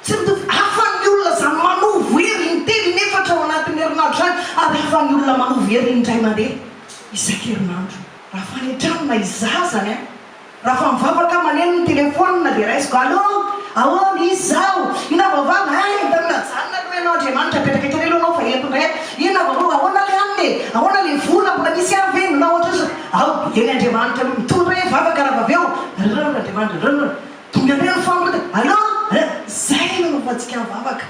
Tsy mitovy. Hafa ny olona izany manovo hery intelo inefatra ao anatin'ny herinandro izany ary hafa ny olona manovo hery indray mandeha isan-kerinandro. Raha fa any an-trano na izaho izany an, raha fa mivavaka aho maneno ny telefaonina dia raisiko, Allô, ahoana, iza izaho, inona vaovao, hein, hitanao, najanona aloha ianao Andriamanitra, apetraka kely aloha ianao fa eto indray aho, inona vaovao, ahoana ilay hanina e, ahoana ilay vola, mbola misy ihany ve, na ohatr'izany, ao, eny Andriamanitra aloha, mitondra hoe vavaka raha avy eo, rrr Andriamanitra, rrr. Tonga indray ny fanompoana dia allo eh! Zay no nanaovantsika ny vavaka.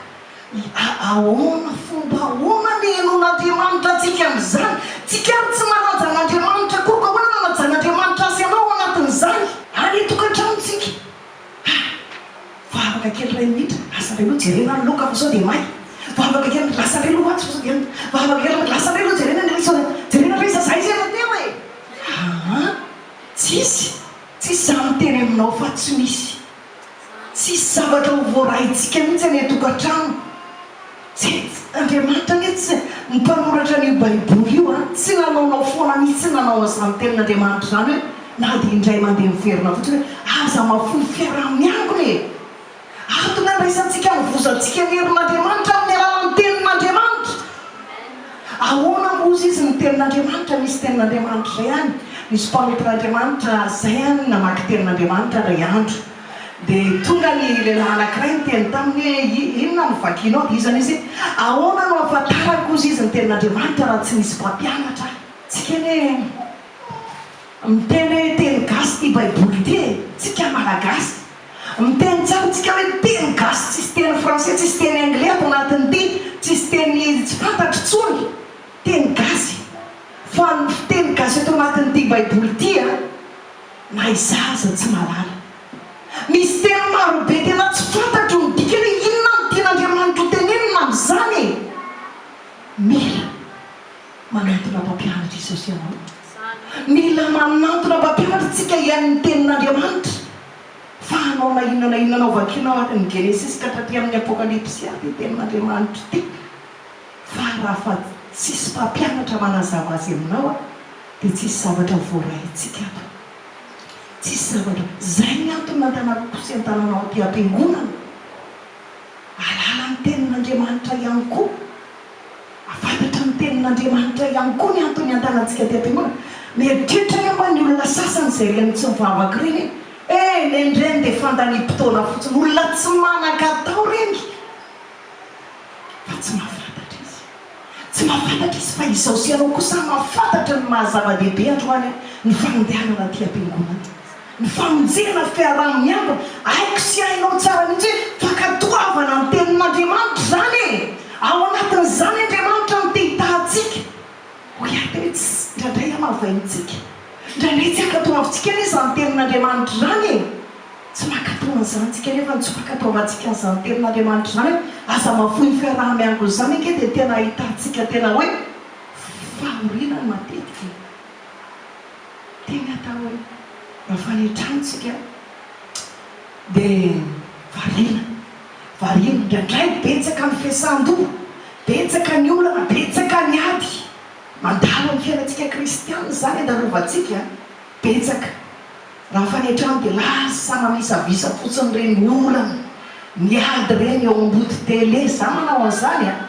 Ahoana fomba ahoana ny henoan'Andriamanitra antsika amin'izany? Tsika ary tsy manaja an'Andriamanitra akory ka ahoana no hanajan'Andriamanitra azy anao ao anatin'izany? Any an-tokantranontsika. Ah! Vavaka kely iray minitra, lasa indray aloha jerena ny laoka fa sao dia may. Vavaka kely, lasa indray aloha atsy fa sao dia. Vavaka kely, lasa indray aloha jerena ny sao jerena indray izahay izay efa teo e! Aa! Tsisy. Tsisy za miteny aminao fa tsy misy. Tsisy zavatra ho voaraintsika mihitsy any an-tokantrano. Tsy, Andriamanitra anie tsy, ny mpanoratra an'io baiboly io an, tsy nanaonao foana mihitsy nanao an'izany tenin'Andriamanitra izany hoe na dia indray mandeha miverina fotsiny hoe aza mahafoy fiaraha-miangona e! Antony andraisantsika ny vozantsika ny herin'Andriamanitra amin'ny alalan'ny tenin'Andriamanitra. Ahoana moa ozy izy ny tenin'Andriamanitra? Misy tenin'Andriamanitra izay any, nisy mpanompon'Andriamanitra izay any namaky tenin'Andriamanitra indray andro. Dia tonga ny lehilahy anankiray niteny taminy hoe, Inona no vakinao? Dia iza izy? Ahoana no ahafantarako ozy izy ny tenin'Andriamanitra raha tsy nisy mpampianatra ahy? Tsika anie miteny hoe teny gasy ity baiboly ity e! Tsika malagasy. Miteny tsara tsika hoe teny gasy tsisy teny français tsisy teny anglais ato anatin'ity tsisy teny tsy fantatro tsony teny gasy fa ny fiteny gasy ato anatin'ity baiboly ity a na izaho aza tsy mahalala misy teny marobe tena tsy fantatro ny dikany hoe inona no tian'Andriamanitra ho tenenina amin'izany e mila manantona mpampianatra Jesosy ianao mila manantona mpampianatra tsika hihaino ny tenin'Andriamanitra Fa hanao na inona na inona anao vakiana ao anatin'ny Genesisy ka hatraty amin'ny Apokalypsy ary ity tenin'Andriamanitra ity. Fa raha fa tsisy mpampianatra manazava azy aminao dia tsisy zavatra voaraintsika ato. Tsisy zavatra. Izay ny antony nandanako sy andananao aty am-piangonana. Hahalala ny tenin'Andriamanitra ihany koa. Hahafantatra ny tenin'Andriamanitra ihany koa ny antony andanantsika aty am-piangonana. Mieritreritra angamba ny olona sasany izay ireny tsy mivavaka ireny hoe, Eh, nen'ireny dia fandaniam-potoana fotsiny. Olona tsy manan-katao ireny. Fa tsy mahafantatra izy. Tsy mahafantatra izy fa izaho sy ianao kosa mahafantatra ny maha-zava-dehibe androany ny fandehanana aty am-piangonana. Ny famonjena fiaraha-miangona. Haiko sy hainao tsara mihitsy hoe fankatoavana ny tenin'Andriamanitra izany e! Ao anatin'izany Andriamanitra no te hitaha antsika. Hoy aho teo hoe tsy, indraindray hamavaintsika. Indraindray tsy ankatoavintsika anie izany tenin'Andriamanitra izany e! Tsy mankatò an'izany tsika nefa ny tsy fankatoavantsika an'izany tenin'Andriamanitra izany hoe aza mahafoy ny fiaraha-miangona izany ange dia tena ahitantsika tena hoe fahoriana matetika e! Tena atao hoe raha any an-trano tsika dia variana, variana, indraindray betsaka ny fiasan-doha, betsaka ny olana, betsaka ny ady mandalo amin'ny fiainantsika kristiana izany andalovantsika, betsaka. Raha fa any an-trano dia lasa mamisavisa fotsiny ireny olana, ny ady ireny eo ambody télé, za manao an'izany an!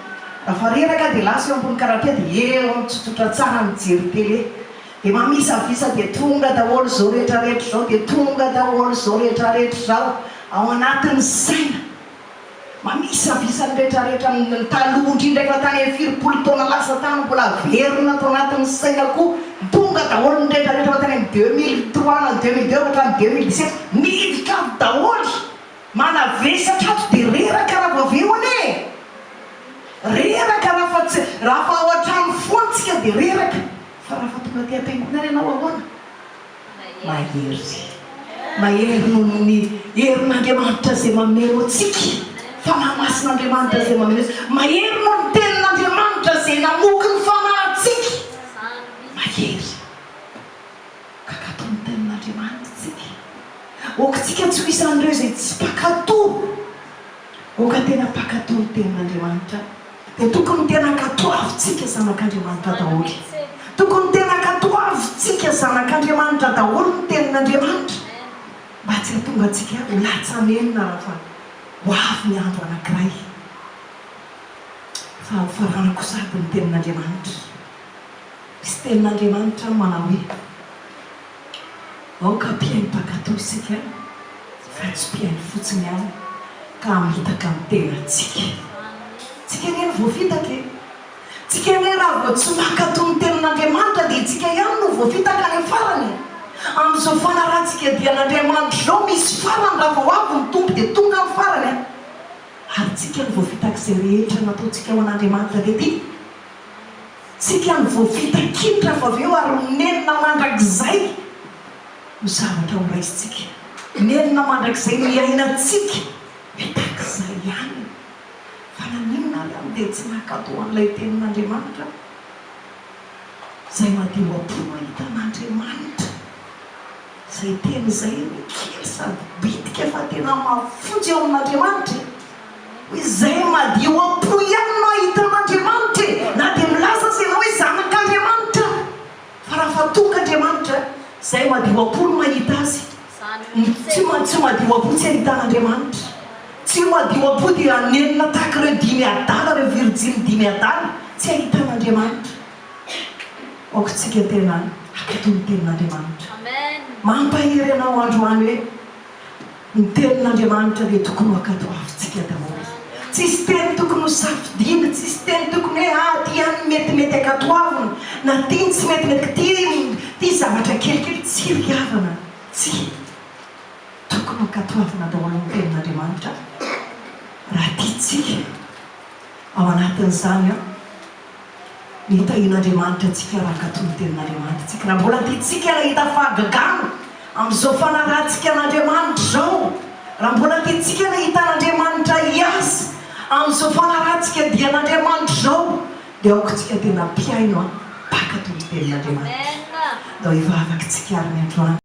Raha fa reraka aho dia lasa eo ambony canapé dia eo mitsotsotra tsara mijery télé. Dia mamisavisa dia tonga daholo izao rehetra rehetra izao dia tonga daholo izao rehetra rehetra izao ao anatin'ny saina. Mamisavisa. Amisavisany rehetrarehetra ny taloha indrindra efa tany amin'ny firy-polo taona lasa tany mbola averina ato anatin'ny saina koa tonga daholo ny rehetrarehetra efa tany amin'ny 2003 na 2002 hatramin'ny 2017 miditra ato daholo manavesatra ato dia reraka raha vao avy eo anie e! Reraka raha fa tsy raha fa ao an-trano foana tsika dia reraka fa raha fa tonga aty am-piangonana ianao ahoana? Mahery. Mahery noho ny herin'Andriamanitra izay mameno antsika. Fanahy Masin'Andriamanitra izay mameno antsika. Mahery noho ny Tenin'Andriamanitra izay namoky ny fanahintsika. Mahery. Mpankatò ny Tenin'Andriamanitra isika. Aoka isika tsy ho isan'ireo izay tsy mpankatò. Aoka tena mpankatò ny Tenin'Andriamanitra. Dia tokony tena ankatoavintsika zanak'Andriamanitra daholo. Tokony tena ankatoavintsika zanak'Andriamanitra daholo ny Tenin'Andriamanitra mba tsy hahatonga antsika ho latsa-nenina raha fa ho avy ny andro anankiray. Fa hofaranako sady ny Tenin'Andriamanitra. Misy Tenin'Andriamanitra manao hoe, Aoka mpihaino mpankatò isika fa tsy mpihaino fotsiny ihany ka hamitaka ny tenantsika. Tsika anie no voafitaka e! Tsika anie raha vao tsy mankatò ny tenin'Andriamanitra dia itsika ihany no voafitaka any amin'ny farany e! Amin'izao fanarahantsika dian'Andriamanitra izao misy farany raha vao avy ny Tompo dia tonga ny farany a! Ary tsika no voafitak'izay rehetra nataontsika ho an'Andriamanitra tety. Tsika no voafitak'intra fa avy eo ary nenina mandrakizay no zavatra ho raisintsika. Nenina mandrakizay no iainantsika. Mitak'izay ihany. Fa naninona ary aho dia tsy nankatò an'ilay tenin'Andriamanitra? Izay madio am-po mahita an'Andriamanitra. Izay teny izay anie kely sady bitika fa tena mafonja eo amin'Andriamanitra e! Hoe izay madio am-po ihany no hahita an'Andriamanitra e! Na dia milaza aza ianao hoe zanak'Andriamanitra aho, fa raha fa tonga Andriamanitra, izay madio am-po no mahita Azy. Ny tsy tsy madio am-po tsy hahita an'Andriamanitra. Tsy madio am-po dia hanenina tahaka ireo dimy adala, ireo virjiny dimy adala, tsy hahita an'Andriamanitra. Aoka isika tena hankatò ny Tenin'Andriamanitra. Mampahery anao androany hoe ny Tenin'Andriamanitra dia tokony ho ankatoavintsika daholo. Tsisy teny tokony ho safidiana, tsisy teny tokony hoe ah ty ihany no metimety ankatoavina na ty no tsy metimety, ty ty zavatra kelikely, tsia ry havana, tsia. Tokony ho ankatoavina daholo ny Tenin'Andriamanitra raha tiantsika. Ao anatin'izany an. Ny tahian'Andriamanitra antsika raha hankatò ny tenin'Andriamanitra isika. Raha mbola tiantsika ny hahita fahagagana amin'izao fanarahantsika an'Andriamanitra izao, raha mbola tiantsika ny hahita an'Andriamanitra hiasa amin'izao fanarahantsika dia an'Andriamanitra izao, dia aoka isika tena mpihaino an, mpankatò ny tenin'Andriamanitra. Ndao hivavaka isika ary ny androany.